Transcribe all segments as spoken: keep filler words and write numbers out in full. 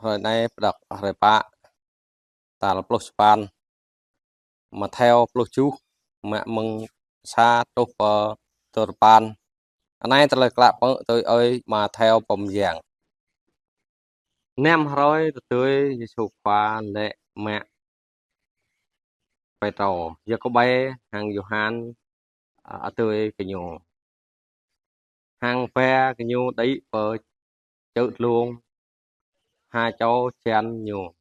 Hrơi anai pơđŏk hrơi pă, tal pluh sapăn. Mattheo pluh tơjuh, mă mơ̆ng sa truh pơ duapăn. Anai tơlơi klă pơmơak tui ơi Mattheo pô mơyang. Năm hrơi tơdơi Yêsu Khua lĕ mă Pêtrô, Yakôbê hăng Yôhan, a, adơi kơ ñu. Hăng ba gơñu đĭ pơ čư̆ dlông ha čô jăn ñu.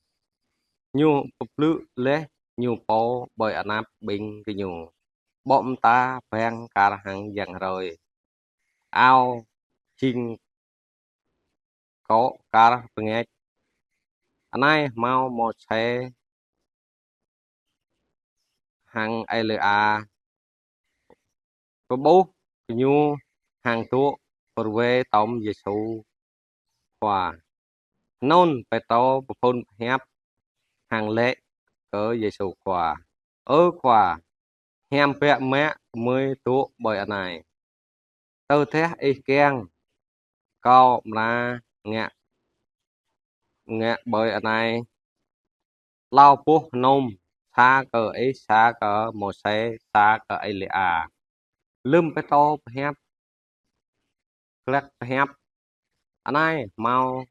Ñu pơblư̆ laih ñu pô ƀơi anăp ƀing gơñu, ƀô̆ mơta bang kar hăng yang hrơi. Ao jing kô̆ kar bơngač. Anai hmâo Môsê hăng Êlia pơƀuh gơñu hăng dŏ pơruai tơm Yêsu Khua. Anŭn Pêtrô pơphŭn pơhiăp hăng laĭ kơ Yêsu Khua: Ơ Khua, hiam biă mă gơmơi dŏ ƀơi anai. Tơdah ih kiăng, kâo amra ngă, ngă ƀơi anai klâo boh hơnum, sa kơ ih, sa kơ Môsê, sa kơ Êlia. Lơ̆m Pêtrô pơhiăp, glăk pơhiăp, anai hmâo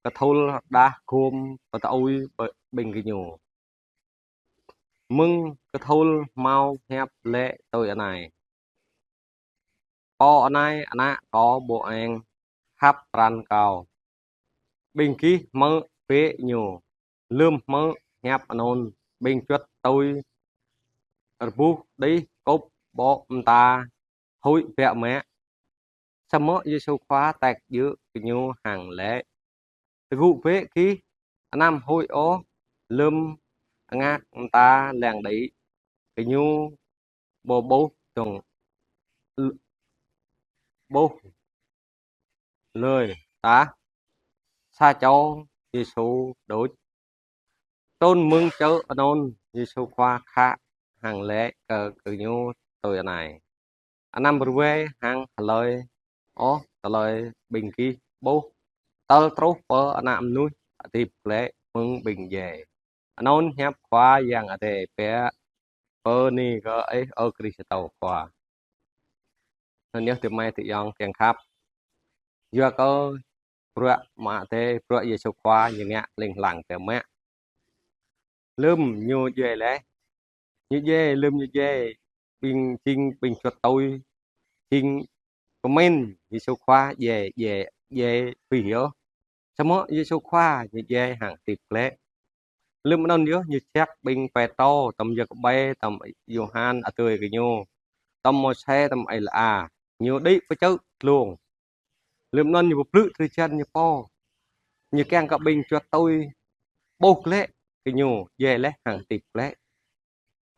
kơthul rơđah gum pơtơui ƀing gơñu. Mơ̆ng kơthul hmâo hiăp laĭ tui anai: Pô anai ană kâo ƀô eng, khăp pran kâo. Ƀing gih hmư̆ bĕ ñu. Lơ̆m hmư̆ hiăp anŭn, ƀing čuăt tui rơbuh đih kŭp ƀô̆ mơta, huĭ biă mă. Samơ̆ Yêsu Khua tĕk djơ̆ gơñu hăng laĭ: Tơgŭ bĕ gih, anăm huĭ ôh. Lơ̆m angak mơta lăng đĭ, gơñu ƀu ƀuh dơ̆ng, ƀuh lơi tah sa čô Yêsu đôč. Trŭn mơ̆ng čư̆ anŭn, Yêsu Khua khă hăng laĭ kơ gơñu tui anai: Anăm pơruai hăng hlơi ôh tơlơi ƀing gih ƀuh, tơl truh pơ Ană Mơnuih hơdip glaĭ mơ̆ng ƀing djai. Anŭn hiăp Khua Yang Adai pĕ. Bơni kơ Ih, ơ Krist Khua. Anŭn yơh, adơi amai adơi ayŏng kiăng khăp. Yua kơ bruă Ama Adai, bruă Yêsu Khua ñu ngă hling hlang biă mă. Lơ̆m ñu djai laih, ñu djai, lơ̆m ñu djai, ƀing jing ƀing čuăt tui, jing pơmĭn Yêsu Khua djai, djai, djai pih yơh. Samơ̆ Yêsu Khua ñu djai hăng hơdip glaĭ. Lơ̆m anŭn yơh ñu jak ƀing Pêtrô, tơm Yakôbê, tơm Yôhan adơi kơ ñu, tơm Môsê, tơm Êlia, ñu đĭ pơ čư̆ dlông. Lơ̆m anŭn ñu pơblư̆ drơi jăn ñu pô. Ñu kiăng kơ ƀing čuăt tui ƀuh glaĭ kơ ñu djai laih hăng hơdip glaĭ.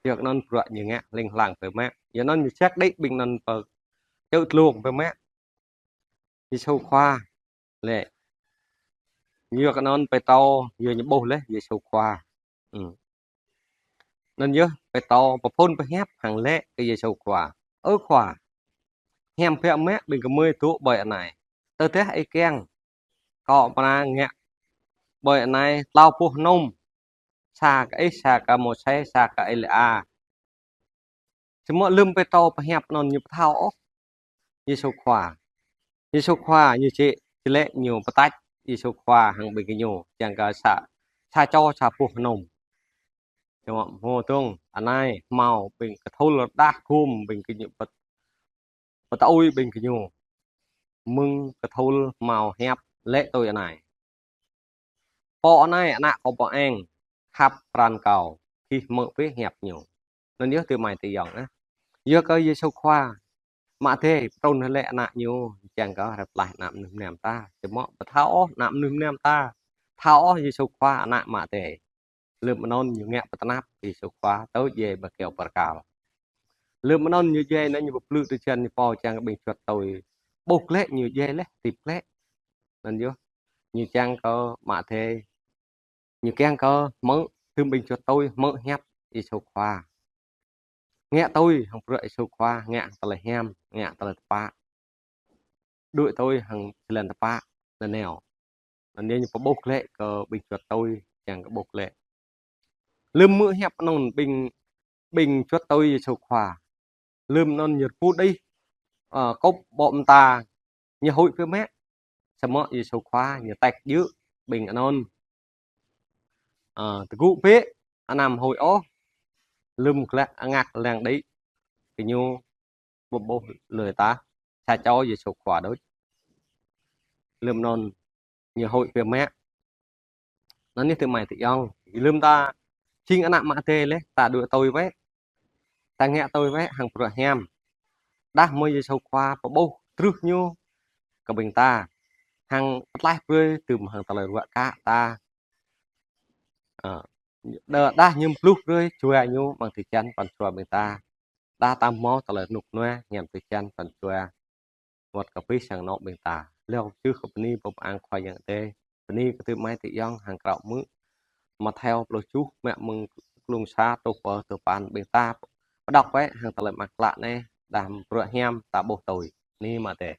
Yua kơ anŭn bruă ñu ngă hling hlang biă mă. Yua anŭn ñu jak đĭ ƀing anŭn pơ čư̆ dlông biă mă. Yêsu Khua laĭ. Yua kơ anŭn Pêtrô, yua ñu ƀuh laih Yêsu Khua. Ư. Anŭn yơh Pêtrô pơphŭn pơhiăp hăng laĭ kơ Yêsu Khua: Ơ Khua, hiam biă mă ƀing gơmơi dŏ ƀơi anai. Tơdah Ih kiăng, kâo amra ngă ƀơi anai klâo boh hơnum, sa kơ Ih, sa kơ Môsê, sa kơ Êlia. Samơ̆ lơ̆m Pêtrô pơhiăp anŭn ñu ƀu thâo ôh Yêsu Khua. Yêsu Khua ñu čih, či laĭ ñu pơtač Yêsu Khua hăng ƀing gơñu, kiăng kơ sa, sa čô sa boh hơnum. Samơ̆ hmâo dơ̆ng, anai hmâo ƀing kơthul rơđah gum ƀing gơñu pơt-, pơtơui ƀing gơñu. Mơ̆ng kơthul hmâo hiăp laĭ tui anai: Pô anai ană kâo ƀô eng, khăp pran kâo, gih hmư̆ bĕ hiăp ñu. Anŭn yơh adơi amai adơi ayŏng ah. Yua kơ Yêsu Khua, Ama Adai pơtrŭn laĭ ană ñu, kiăng kơ rai pơklaih ană mơnuih mơnam ta. Samơ̆ ƀu thâo ôh ană mơnuih mơnam ta, thâo ôh Yêsu Khua ană Ama Adai. Lơ̆m anŭn ñu ngă pơtơnap Yêsu Khua tơl djai ƀơi kơyâo bơrkal. Lơ̆m anŭn ñu djai anŭn ñu pơblư̆ drơi jăn ñu pô kiăng kơ ƀing čuăt tui ƀuh glaĭ ñu djai laih hơdip glaĭ. Anŭn yơh ñu kiăng kơ Ama Adai, ñu kiăng kơ hmư̆, tơm ƀing čuăt tui hmư̆ hiăp Yêsu Khua. Ngă tui hăng bruă Yêsu Khua, ngă hăng tơlơi hiam, ngă tơlơi tơpă. Đuaĭ tui hăng jơlan tơpă nanao. Anŭn ñu pơƀuh glaĭ kơ ƀing čuăt tui, čang kơ ƀuh glaĭ. Lơ̆m hmư̆ hiăp anŭn ƀing, ƀing čuăt tui Yêsu Khua. Lơ̆m anŭn ñu rơpŭ đih, ơ, kŭp ƀô̆ mơta, ñu huĭ biă mă. Samơ̆ Yêsu Khua ñu tĕk djơ̆ ƀing anŭn. Ơ, tơgŭ bĕ, anăm huĭ ôh. Lơ̆m glăk angak lăng đĭ, kơ ñu ƀu ƀuh lơi tah, sa čô Yêsu Khua đôč. Lơ̆m anŭn ñu huĭ biă mă. Anŭn yơh tơ amai tơ ayŏng, lơ̆m ta jing ană mơ̆ng adai laih, ta đuaĭ tui wơ̆t. Ta ngă tui wơ̆t hăng bruă hiam. Đah mơ̆ Yêsu Khua pơƀuh truh ñu kơ ƀing ta. Hăng pơtlaih brơi tơm hăng tơlơi ruă kă ta. Ơ, đơ-, đah ñu pluh brơi jua ñu amăng tơčan pran jua ƀing ta. Đah ta hmâo tơlơi rơnŭk rơnua hiam tơčan pran jua. Wơ̆t kơ pih sang anŏ ƀing ta. Lăng čư̆ kơ bơni pơpŭ ang Khua Yang Adai. Bơni kơ tơ amai tơ ayŏng hăng krao hmư̆. Mattheo pluh tơjuh, mă mơ̆ng klŭng sa truh pơ tơpăn ƀing ta pơđŏk wơ̆t hăng tơlơi mơak klă anai. Đah bruă hiam ta ƀuh tui. Bơni mơ̆ adai.